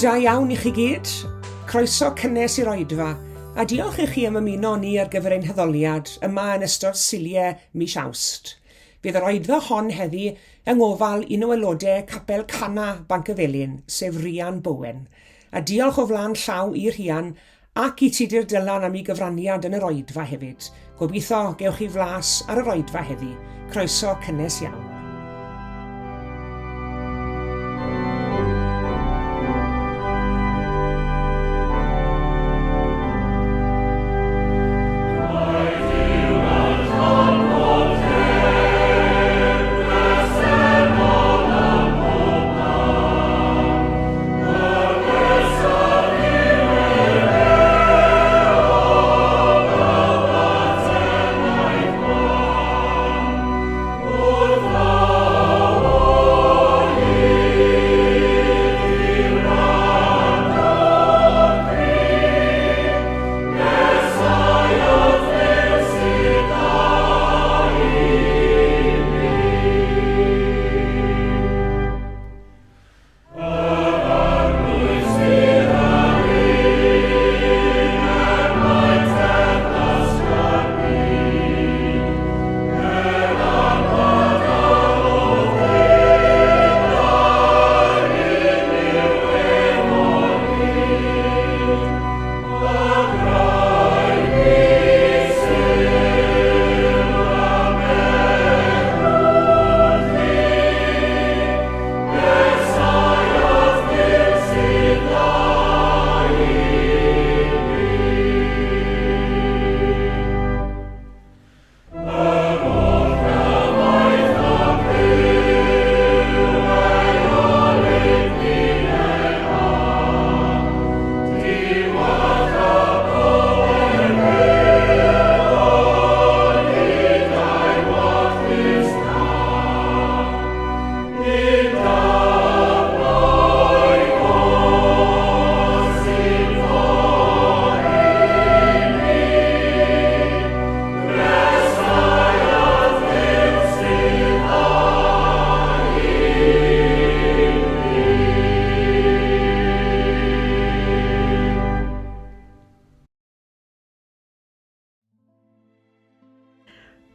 da iawn i chi gyd. Croeso cynnes i'r oedfa, a diolch i chi am ymuno ni ar gyfer ein haddoliad yma yn ystod Suliau mis Awst. Bydd yr oedfa hon heddi yng ngofal un o aelodau Capel Cana Bancyfelin, sef Rhian Bowen. A diolch o flaen llaw i Rhian ac i Tudur Dylan am ei gyfraniad yn yr oedfa hefyd. Gobeithio gewch chi flas ar yr oedfa heddi. Croeso cynnes iawn.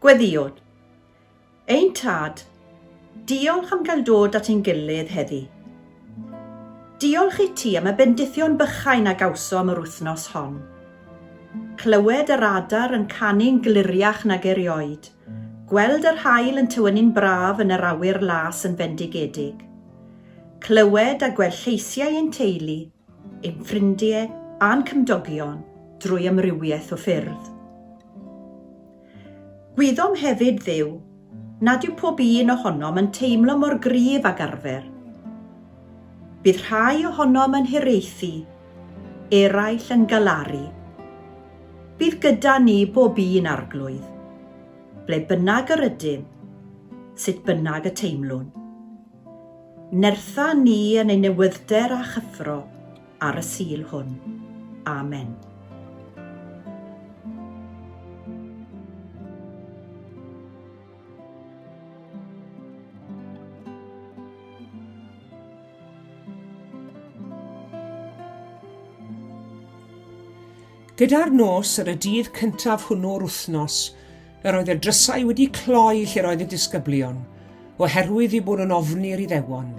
Gweddïwn. Ein Tad, diolch am gael dod at ein gilydd heddi. Diolch i ti am y bendithion bychain a gawsom yr wythnos hon. Clywed yr adar yn canu'n gliriach nag erioed, gweld yr haul yn tywynnu'n braf yn yr awyr las yn fendigedig. Clywed a gweld lleisiau ein teulu, ein ffrindiau a'n cymdogion drwy amrywiaeth o ffyrdd. Gwyddom hefyd, Dduw, nad yw pob un ohonom yn teimlo mor gryf ag arfer. Bydd rhai ohonom yn hiraethu, eraill yn galaru. Bydd gyda ni bob un, Arglwydd, ble bynnag yr ydym, sut bynnag y teimlwn. Nertha ni yn ein newydd-der a chyffro ar y Sul hwn. Amen. Gyda'r nos ar y dydd cyntaf hwnnw o'r wythnos, yr oedd y drysau wedi cloi lle'r oedd y disgyblion, oherwydd eu bod nhw'n ofni'r Iddewon.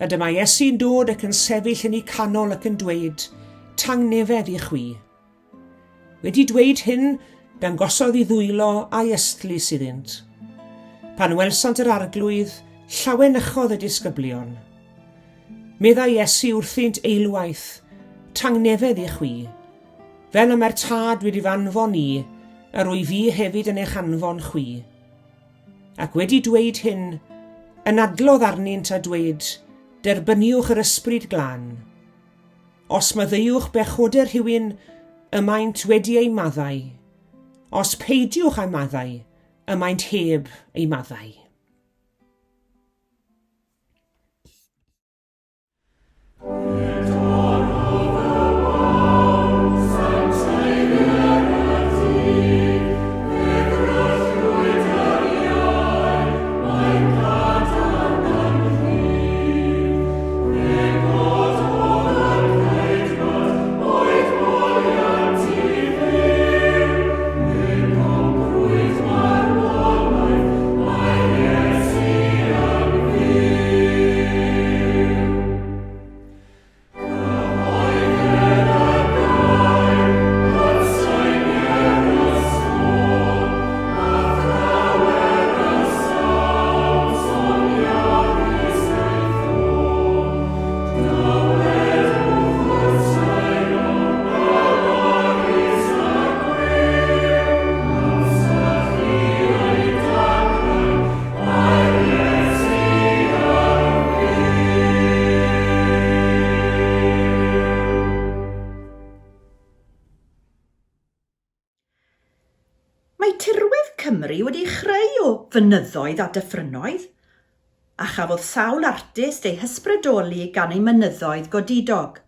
A dyma Iesu'n dod ac yn sefyll yn eu canol ac yn dweud, Tangnefedd i chwi. Wedi dweud hyn, dangosodd i ddwylo a'i ystlys iddynt. Pan welsant yr Arglwydd, llawenychodd y disgyblion. Meddai Iesu wrthynt eilwaith, Tangnefedd i chwi. Fel y mae'r Tad wedi f'anfon i, yr wyf fi hefyd yn eich anfon chwi. Ac wedi dweud hyn, anadlodd arnynt a dweud, Derbyniwch yr Ysbryd Glân. Os maddeuwch bechodau rhywun, y maent wedi eu maddau. Os peidiwch â maddau, y maent heb eu maddau. creu o fynyddoedd a dyffrynnoedd, a chafodd sawl artist eu hysbrydoli gan eu mynyddoedd godidog.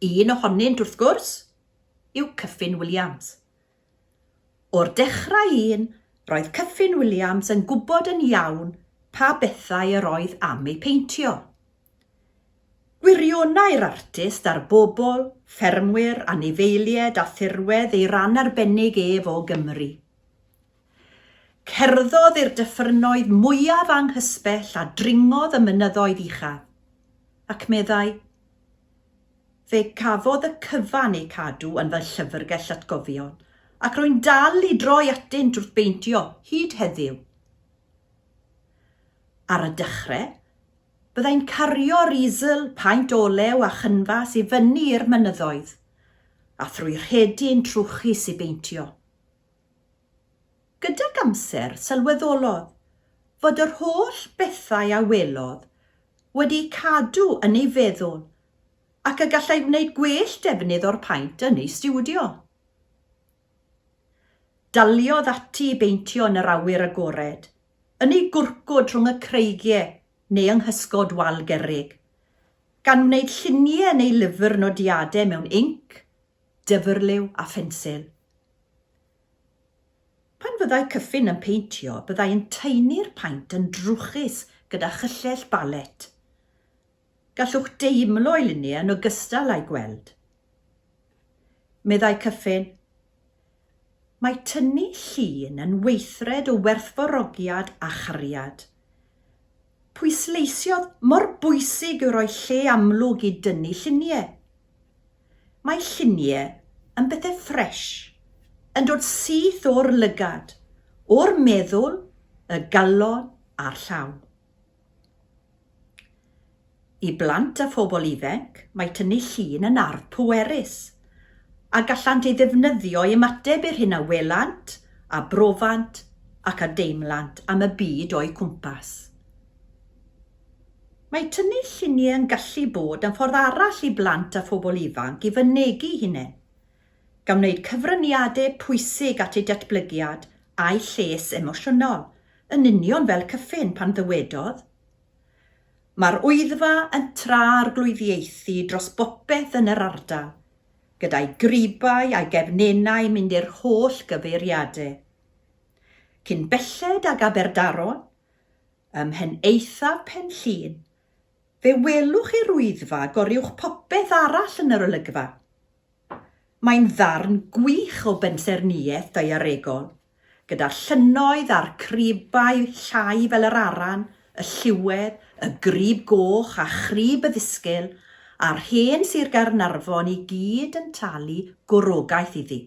Un ohonynt, wrth gwrs, yw Kyffin Williams. O'r dechrau un, roedd Kyffin Williams yn gwybod yn iawn pa bethau yr oedd am eu peintio. Gwirionai'r artist ar bobl, ffermwyr, anifeilied a thirwedd ei ran arbennig ef o Gymru. Cerddodd i'r dyffrynnoedd mwyaf anghysbell a dringodd y mynyddoedd uchaf, ac meddai, Fe gafodd y cyfan eu cadw yn fy llyfrgell atgofion, ac rwy'n dal i droi atynt wrth beintio hyd heddiw. Ar y dechrau, Byddai'n cario'r easel, paent olew a chynfas i fyny i'r mynyddoedd, a thrwy rhedyn trwchus i beintio. Gydag amser sylweddolodd fod yr holl bethau a welodd wedi'u cadw yn ei feddwl ac y gallai wneud gwell defnydd o'r paent yn ei stiwdio. Daliodd ati i beintio yn yr awyr agored, yn ei gwrcwd rhwng y creigie neu yng nghysgod wal gerrig, gan wneud llunie yn ei lyfr nodiade mewn inc, dyfrliw a phensil. Pan fyddai Kyffin yn peintio, byddai yn taenu'r paent yn drwchus gyda chyllell balet. Gallwch deimlo ei lunie yn ogystal â'i gweld. Meddai Kyffin, Mae tynnu llun yn weithred o werthfawrogiad a chariad. Pwysleisiodd mor bwysig yw rhoi lle amlwg i dynnu llunie. Mae llunie yn bethe ffresh, yn dod syth o'r lygad, o'r meddwl, y galon a'r llaw. I blant a phobl ifanc, mae tynnu llun yn arf pwerus, a gallant ei ddefnyddio i ymateb i'r hyn a welant, a brofant ac a deimlant am y byd o'u cwmpas. Mae tynnu lluniau yn gallu bod yn ffordd arall i blant a phobl ifanc i fynegi hunain, gan wneud cyfraniadau pwysig at eu datblygiad a'u lles emosiynol, yn union fel Kyffin pan ddywedodd, Mae'r Wyddfa yn tra-arglwyddiaethu dros bopeth yn yr ardal, gyda'i gribau a'i gefnenau mynd i'r holl gyfeiriadau. Cyn belled ag Aberdaron, ym mhen eithaf Pen Llŷn, fe welwch i'r Wyddfa goruwch popeth arall yn yr olygfa. Mae'n ddarn gwych o bensaernïaeth daearegol, gyda'r llynnoedd a'r cribau llai fel yr aran, y lliwedd, y grib goch a chrib y ddisgyl, a'r hen Sir Gaernarfon i gyd yn talu gwrogaeth iddi.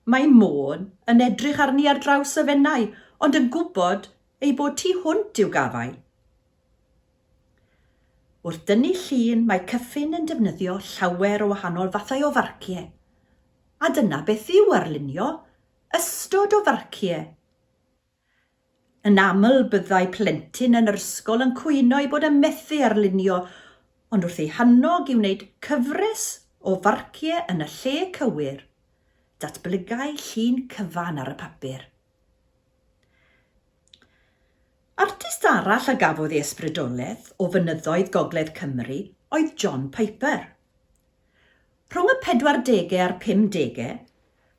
Mae Môn yn edrych arni ar draws y Fenai, ond yn gwybod ei bod tu hwnt i'w gafael. Wrth dynnu llun, mae Kyffin yn defnyddio llawer o wahanol fathau o farciau. A dyna beth yw arlunio, ystod o farciau. Yn aml byddai plentyn yn yr ysgol yn cwyno ei bod yn methu arlunio, ond wrth ei hannog i wneud cyfres o farciau yn y lle cywir, datblygai llun cyfan ar y papur. Artist arall a gafodd ei ysbrydoliaeth o fynyddoedd Gogledd Cymru oedd John Piper. Rhwng y pedwardegau a'r pumdegau,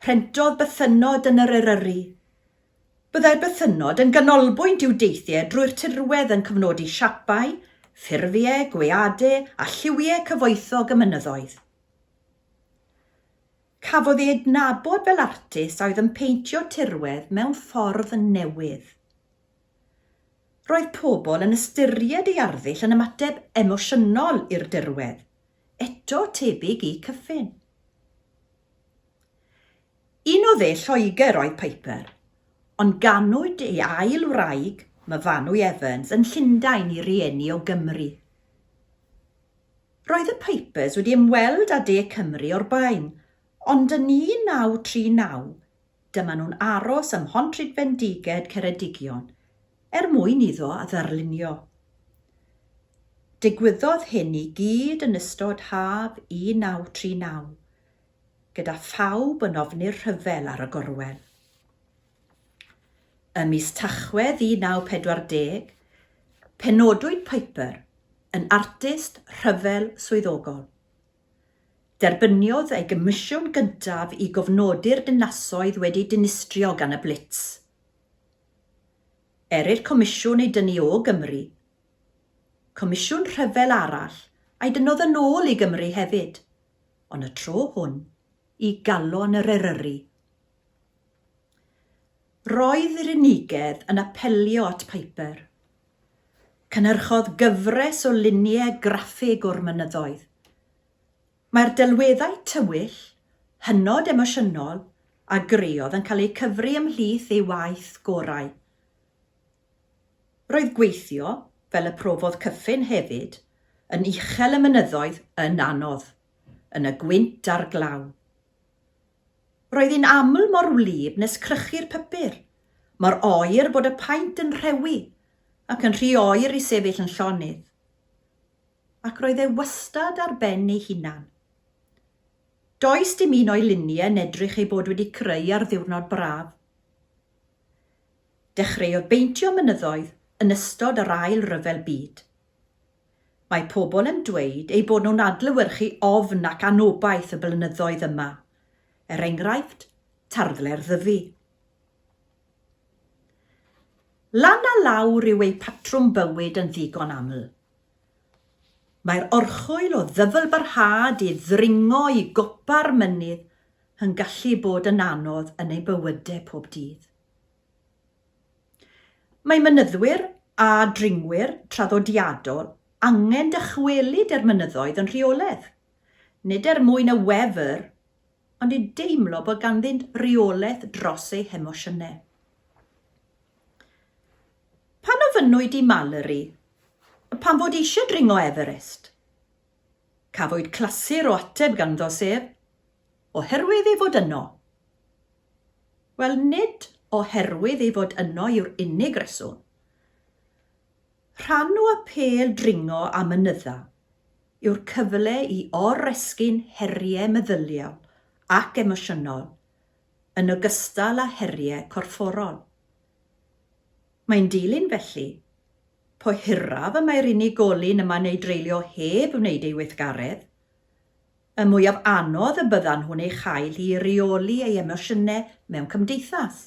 rhentodd bythynnod yn yr Eryri. Byddai'r bythynnod yn ganolbwynt i'w deithiau drwy'r tirwedd yn cofnodi siapau, ffurfiau, gweadau a lliwiau cyfoethog y mynyddoedd. Cafodd ei adnabod fel artist a oedd yn peintio tirwedd mewn ffordd newydd. Roedd pobl yn ystyried ei arddull yn ymateb emosiynol i'r dirwedd, eto tebyg i Kyffin. Un o dde Lloegr oedd Piper, ond ganwyd ei ail wraig, Myfanwy Evans, yn Llundain i rieni o Gymru. Roedd y Pipers wedi ymweld â De Cymru o'r blaen, ond yn 1939, dyma nhw'n aros ym Mhontrhydfendiged, Ceredigion, er mwyn iddo ddarlunio. Digwyddodd hyn i gyd yn ystod haf 1939, gyda phawb yn ofni'r rhyfel ar y gorwel. Ym mis Tachwedd 1940, penodwyd Piper yn artist rhyfel swyddogol. Derbyniodd ei gomisiwn gyntaf i gofnodi'r dinasoedd wedi dinistrio gan y Blitz. Er i'r comisiwn ei dynnu o Gymru, comisiwn rhyfel arall a'i dynnodd yn ôl i Gymru hefyd, ond y tro hwn i galon yr Eryri. Roedd yr unigedd yn apelio at Piper. Cynhyrchodd gyfres o luniau graffig o'r mynyddoedd. Mae'r delweddau tywyll, hynod emosiynol a greodd yn cael eu cyfri ymhlith ei waith gorau. Roedd gweithio, fel y profodd Kyffin hefyd, yn uchel y mynyddoedd yn anodd, yn y gwynt a'r glaw. Roedd hi'n aml mor wlyb nes crychu'r pypur, mor oer bod y paent yn rhewi, ac yn rhy oer i sefyll yn llonydd. Ac roedd e wastad ar ben ei hunan. Does dim un o'i luniau yn edrych ei bod wedi creu ar ddiwrnod braf. Dechreuodd beintio mynyddoedd yn ystod yr Ail Ryfel Byd. Mae pobl yn dweud eu bod nhw'n adlewyrchu ofn ac anobaith y blynyddoedd yma, er enghraifft, tarddle'r Ddyfi. Lan a lawr yw eu patrwm bywyd yn ddigon aml. Mae'r orchwyl o ddyfalbarhad i ddringo i gopa'r mynydd yn gallu bod yn anodd yn eu bywydau pob dydd. Mae mynyddwyr a dringwyr traddodiadol angen dychwelyd i'r mynyddoedd yn rheolaidd, nid er mwyn y wefr, ond i deimlo bod ganddynt reolaeth dros eu hemosiynau. Pan ofynnwyd i Mallory pam fod eisiau dringo Everest, cafwyd clasur o ateb ganddo sef, Oherwydd ei fod yno. Wel, nid oherwydd ei fod yno yw'r unig reswm. Rhan o apêl dringo a mynydda yw'r cyfle i oresgyn heriau meddyliol ac emosiynol, yn ogystal â heriau corfforol. Mae'n dilyn, felly, po hiraf y mae'r unigolyn yma'n ei dreulio heb wneud ei weithgaredd, y mwyaf anodd y byddan nhw'n ei chael hi i reoli ei emosiynau mewn cymdeithas.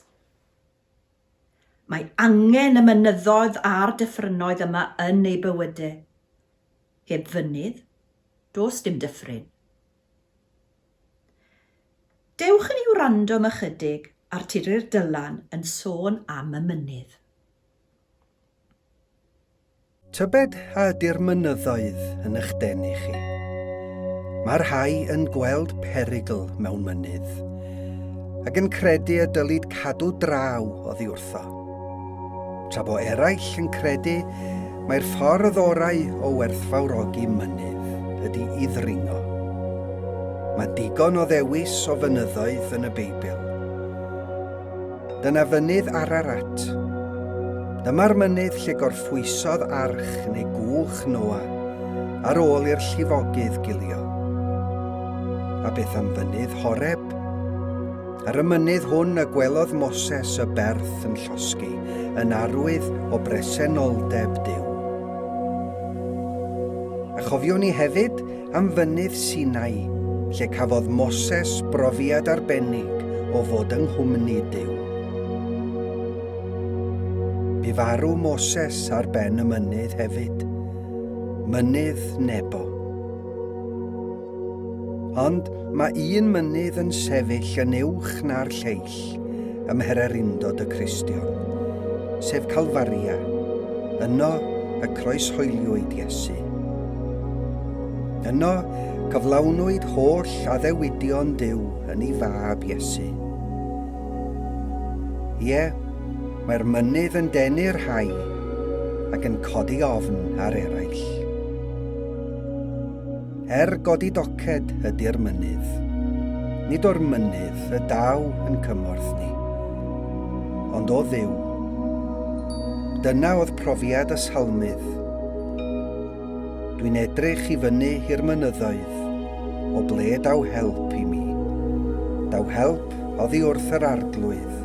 Mae angen y mynyddoedd a'r dyffrynnoedd yma yn eu bywydau. Heb fynydd, does dim dyffryn. Dewch i ni wrando am ychydig ar Tudur Dylan yn sôn am y mynydd. Tybed a ydy'r mynyddoedd yn eich denu chi? Mae rhai yn gweld perygl mewn mynydd, ac yn credu y dylid cadw draw oddi wrtho. Tra bo eraill yn credu mai'r ffordd orau o werthfawrogi mynydd ydy i ddringo. Mae digon o ddewis o fynyddoedd yn y Beibl. Dyna fynydd Ararat. Dyma'r mynydd lle gorffwysodd arch neu gwch Noa ar ôl i'r llifogydd gilio. A beth am fynydd Horeb? Ar y mynydd hwn y gwelodd Moses y berth yn llosgi, yn arwydd o bresenoldeb Duw. A chofiwn ni hefyd am fynydd Sinai, lle cafodd Moses brofiad arbennig o fod yng nghwmni Duw. Bu farw Moses ar ben y mynydd hefyd, mynydd Nebo. Ond mae un mynydd yn sefyll yn uwch na'r lleill ym mhererindod y Cristion, sef Calfaria. Yno y croeshoeliwyd Iesu. Yno cyflawnwyd holl addewidion Duw yn ei fab Iesu. Ie, mae'r mynydd yn denu'r rhai ac yn codi ofn ar eraill. Er godidoced ydy'r mynydd, nid o'r mynydd y daw yn cymorth ni, ond o Dduw. Dyna oedd profiad y salmydd. Dwi'n edrych i fyny i'r mynyddoedd, o ble daw help i mi? Daw help oddi wrth yr Arglwydd,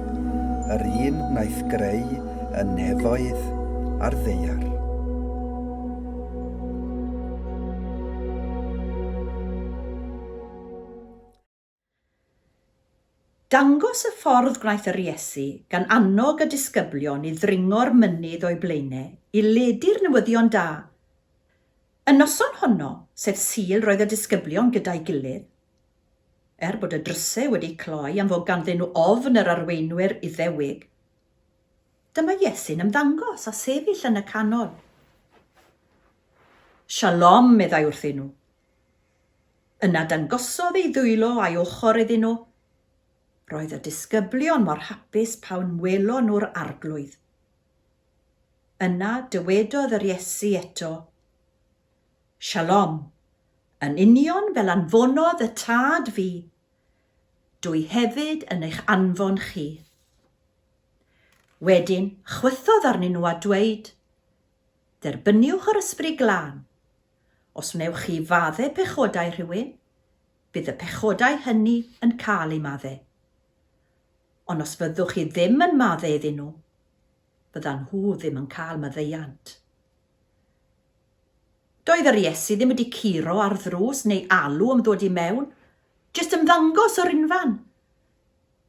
yr un wnaeth greu y nefoedd a'r ddaear. Dangos y ffordd gwnaeth yr Iesu gan annog y disgyblion i ddringo'r mynydd o'u blaenau i ledu'r newyddion da. Y noson honno, sef Sul roedd y disgyblion gyda'i gilydd. Er bod y drysau wedi cloi am fod ganddyn nhw ofn yr arweinwyr Iddewig, dyma Iesu'n ymddangos a sefyll yn y canol. Shalom, meddai wrthyn nhw. Yna dangosodd ei ddwylo a'i ochr iddyn nhw. Roedd y disgyblion mor hapus pan welon nhw'r Arglwydd. Yna dywedodd yr Iesu eto, Shalom, yn union fel anfonodd y Tad fi, dw i hefyd yn eich anfon chi. Wedyn chwythodd arnyn nhw a dweud, Derbyniwch yr Ysbryd Glân. Os wnewch chi fadde pechodau rhywun, bydd y pechodau hynny yn cael eu madde. Ond os fyddwch chi ddim yn madde iddyn nhw, fyddan nhw ddim yn cael maddeuant. Doedd yr Iesu ddim wedi curo ar ddrws neu alw am ddod i mewn, jyst ymddangos o'r unfan.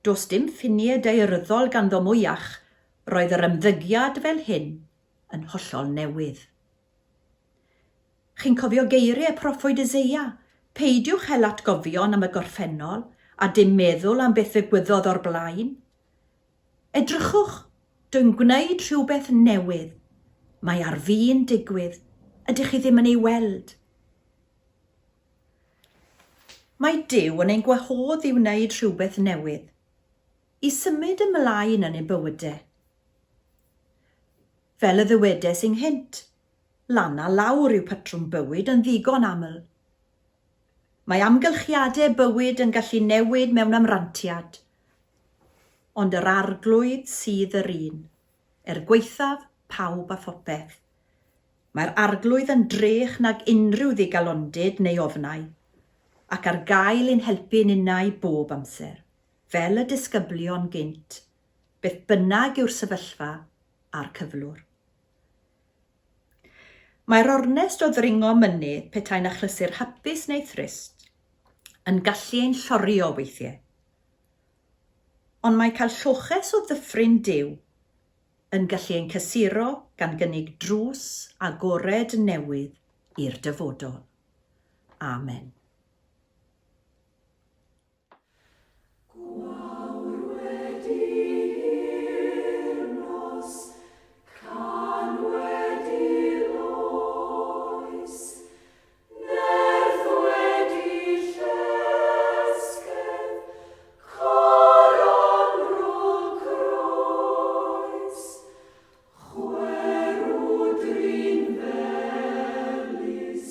Does dim ffiniau daearyddol ganddo mwyach, roedd yr ymddygiad fel hyn yn hollol newydd. Chi'n cofio geiriau proffwyd Eseia, Peidiwch hel atgofion am y gorffennol, a dim meddwl am beth ddigwyddodd o'r blaen. Edrychwch, dw i'n gwneud rhywbeth newydd. Mae ar fin digwydd, ydych chi ddim yn ei weld? Mae Duw yn ein gwahodd i wneud rhywbeth newydd, i symud ymlaen yn ein bywydau. Fel y ddywedes ynghynt, lan a lawr yw patrwm bywyd yn ddigon aml. Mae amgylchiadau bywyd yn gallu newid mewn amrantiad, ond yr Arglwydd sydd yr un, er gwaethaf pawb a phopeth. Mae'r Arglwydd yn drech nag unrhyw ddigalondid neu ofnau, ac ar gael i'n helpu ninnau bob amser, fel y disgyblion gynt, beth bynnag yw'r sefyllfa a'r cyflwr. Mae'r ornest o ddringo mynydd petai'n achlysur hapus neu thrist yn gallu ein llorio weithiau. Ond mae cael lloches o ddyffryn Duw yn gallu ein cysuro gan gynnig drws agored newydd i'r dyfodol. Amen. Gwawr wedi hirnos, can wedi loes, nerth wedi llesgedd, coron rhwng croes, chwerw drin felys,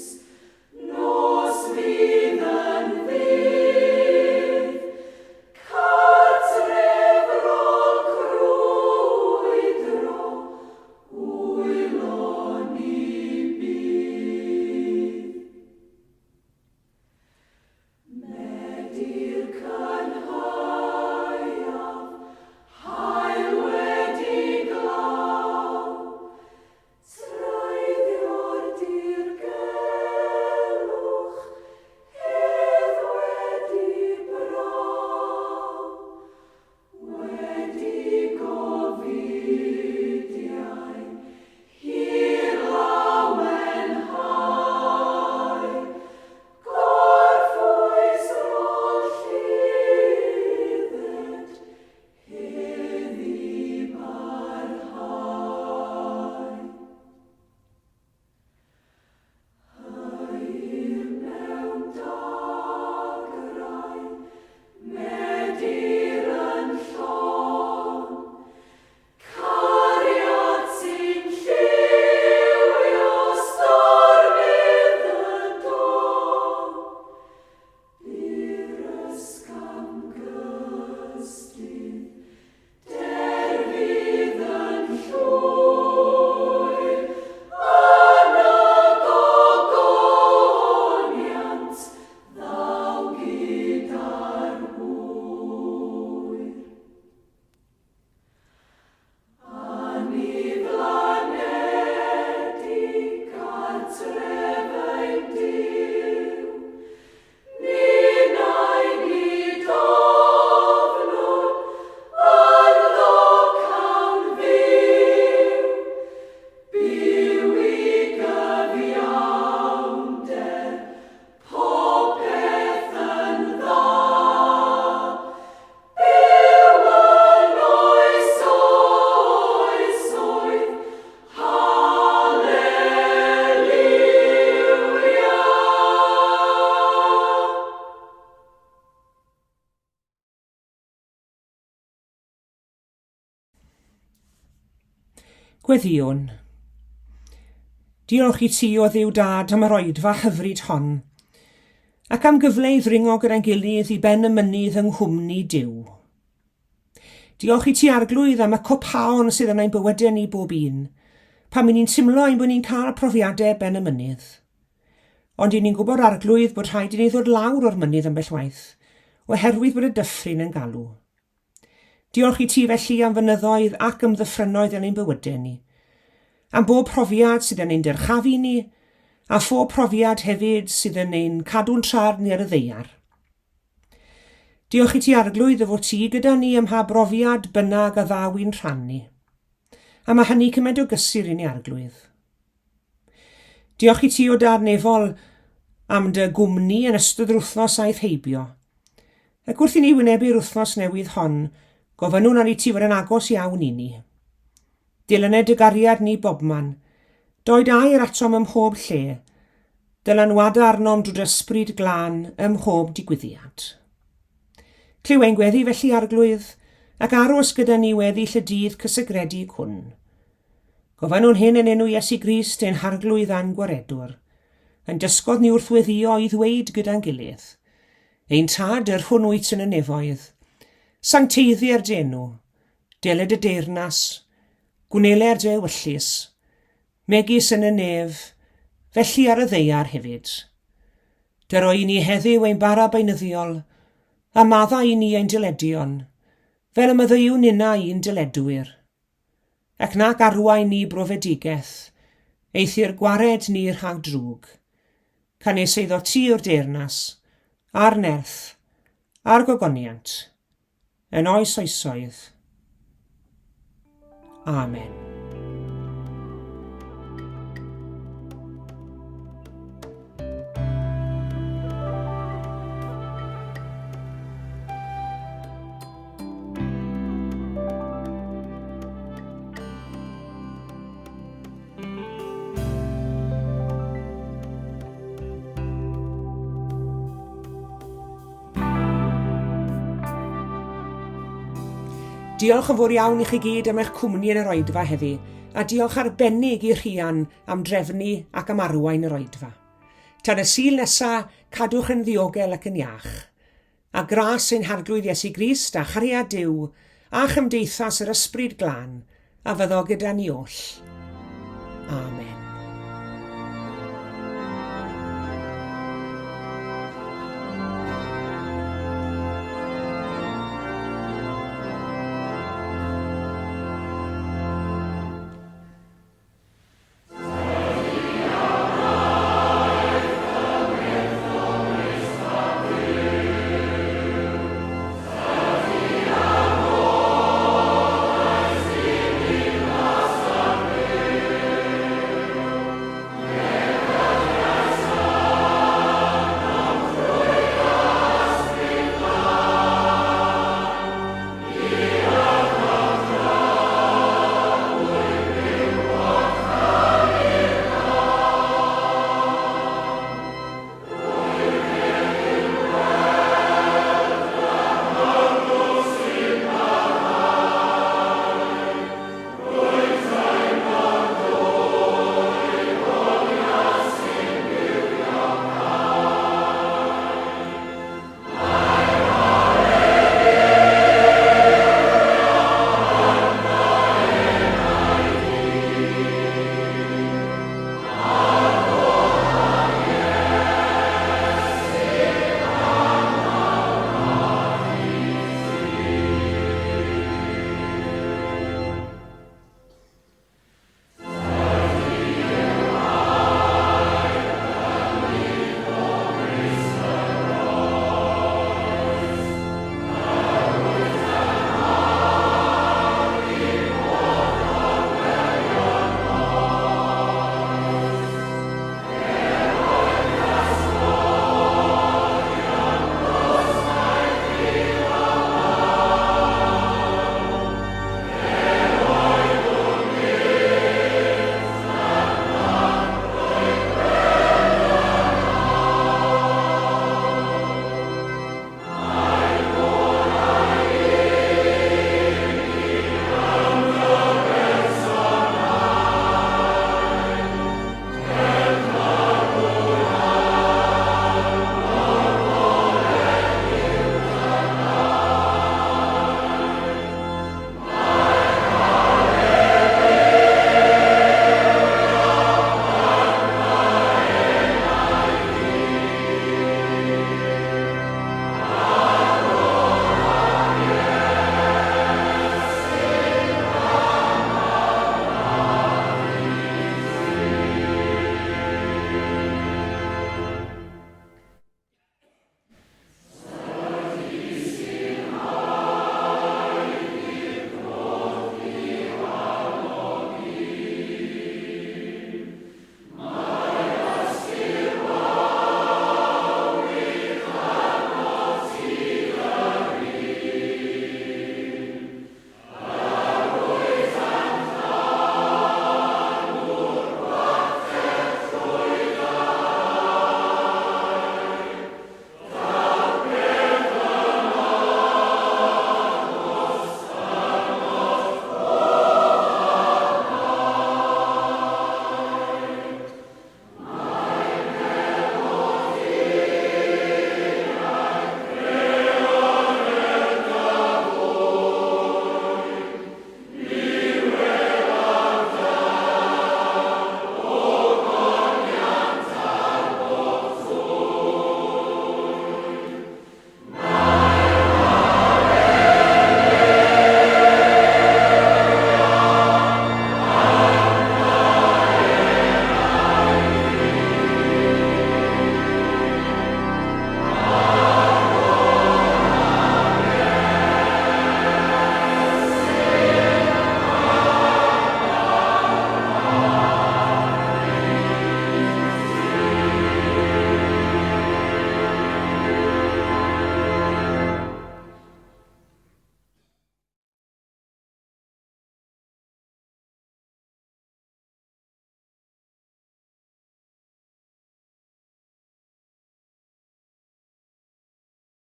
nos fydd. Gweddïwn. Diolch i ti, o Dduw Dad, am yr oedfa hyfryd hon, ac am gyfle i ddringo gyda'n gilydd i ben y mynydd yng nghwmni Duw. Diolch i ti, Arglwydd, am y copaon sydd yn ein bywydau ni bob un, pan 'y ni'n timlo ein bod ni'n cael profiadau ben y mynydd. Ond 'y ni'n gwybod, Arglwydd, bod rhaid i ni ddod lawr o'r mynydd ambell waith, oherwydd bod y dyffryn yn galw. Diolch i ti felly am fynyddoedd ac am ddyffrynnoedd yn ein bywydau ni, am bob profiad sydd yn ein dyrchafu ni, a phob profiad hefyd sydd yn ein cadw'n trad ni ar y ddaear. Diolch i ti Arglwydd y fod ti gyda ni ym mha brofiad bynnag a ddaw i'n rhan ni. A mae hynny cymaint o gysur i ni Arglwydd. Diolch i ti o Dad Nefol am dy gwmni yn ystod yr wythnos aeth heibio. Ac wrth i ni wynebu'r wythnos newydd hon, gofynnwn ar i ti fod yn agos iawn i ni. Dilyned dy gariad ni bobman. Doed air atom ym mhob lle. Dylanwada arnom drwy dy ysbryd glân ym mhob digwyddiad. Clyw ein gweddi felly, Arglwydd, ac aros gyda ni weddill y dydd cysegredig hwn. Gofynnwn hyn yn enw Iesu Grist ein Harglwydd a'n Gwaredwr, yn dysgodd ni wrth weddïo i ddweud gyda'n gilydd, Ein Tad, yr hwn wyt yn y nefoedd, sancteiddier dy enw, deled dy deyrnas, gwneler dy ewyllys, megis yn y nef, felly ar y ddaear hefyd. Dyro i ni heddiw ein bara beunyddiol, a maddau i ni ein dyledion, fel y maddeuwn ninnau i'n dyledwyr. Ac nac arwain ni brofedigaeth, eithr gwared ni rhag drwg. Canys eiddo ti yw'r deyrnas, a'r nerth, a'r gogoniant, yn oes oesoedd. Amen. Diolch yn fawr iawn i chi gyd am eich cwmni yn yr oedfa heddi, a diolch arbennig i Rhian am drefnu ac am arwain yr oedfa. Tan y Sul nesa, cadwch yn ddiogel ac yn iach. A gras ein Harglwydd Iesu Grist, a chariad Duw, a chymdeithas yr Ysbryd Glân, a fyddo gyda ni oll. Amen.